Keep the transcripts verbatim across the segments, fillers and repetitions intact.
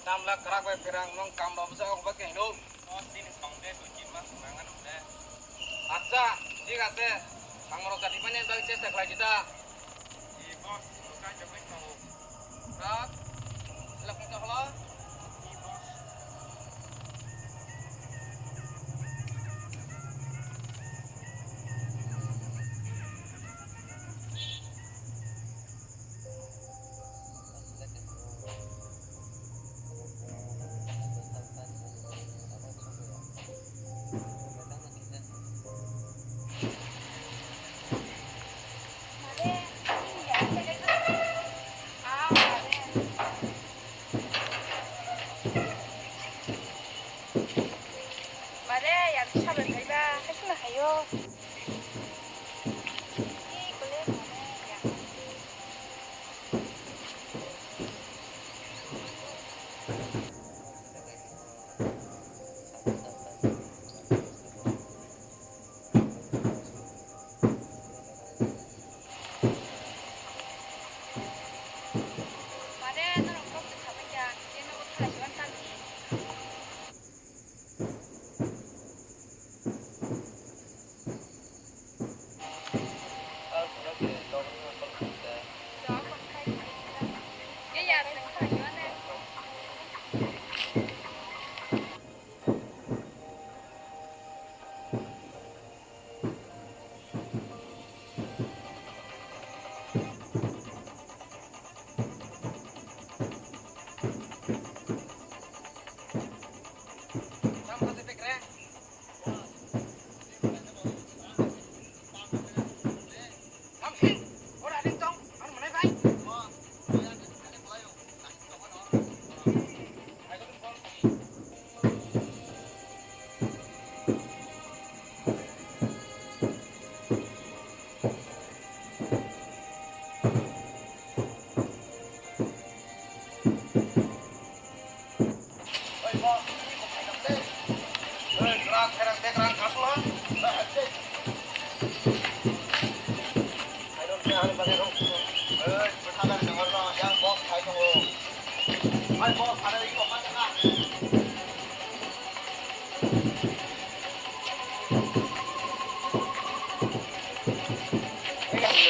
Tamla kwrak bai pherang nwng kam rw bwsa ok ba khe hino. Boss, bini song de dui tin mas nang ano de. Acha, thik ase. Ang rok jati pani bagwi chesta khlai di ta. Ee, boss, ang kai jagwi thango. Kwrak. Elak ni to holo. Ee, boss. Mare, yang sabai phaiba, haisana hayo.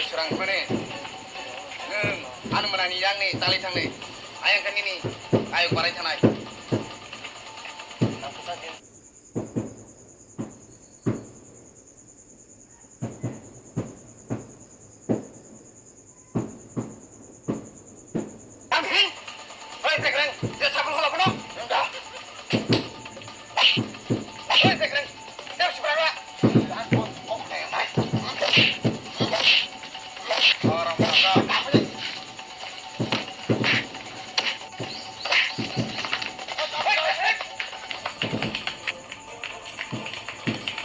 Srang mane, nwng ano mwnani yang ni talai thang ni, ayang kha nini ayuk barai thanai. Hei, Tekreng, je sakol hola kono. Hei, Tekreng, je sibrara. Orang mana?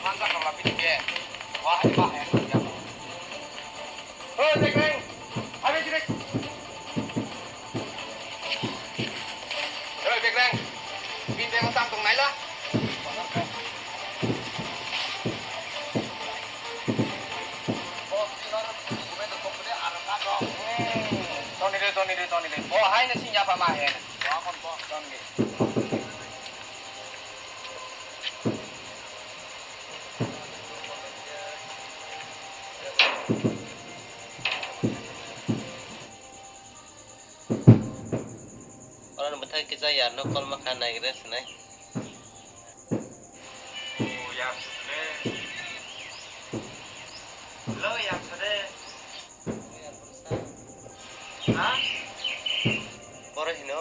Manjak kala bini ke. Wah, wah, ya. Hei, Tekreng. Abi, Tekreng. Hei, Tekreng. Bini temo tang tong naila. Toni de, toni de, toni de. Bo hai na sing ya pa ma he. Bo kon bo toni de. Oro ni bwthai kisa yar no kolma kha naigra sinai. O yar sade. Lo yar sade. Ha? Boro hino.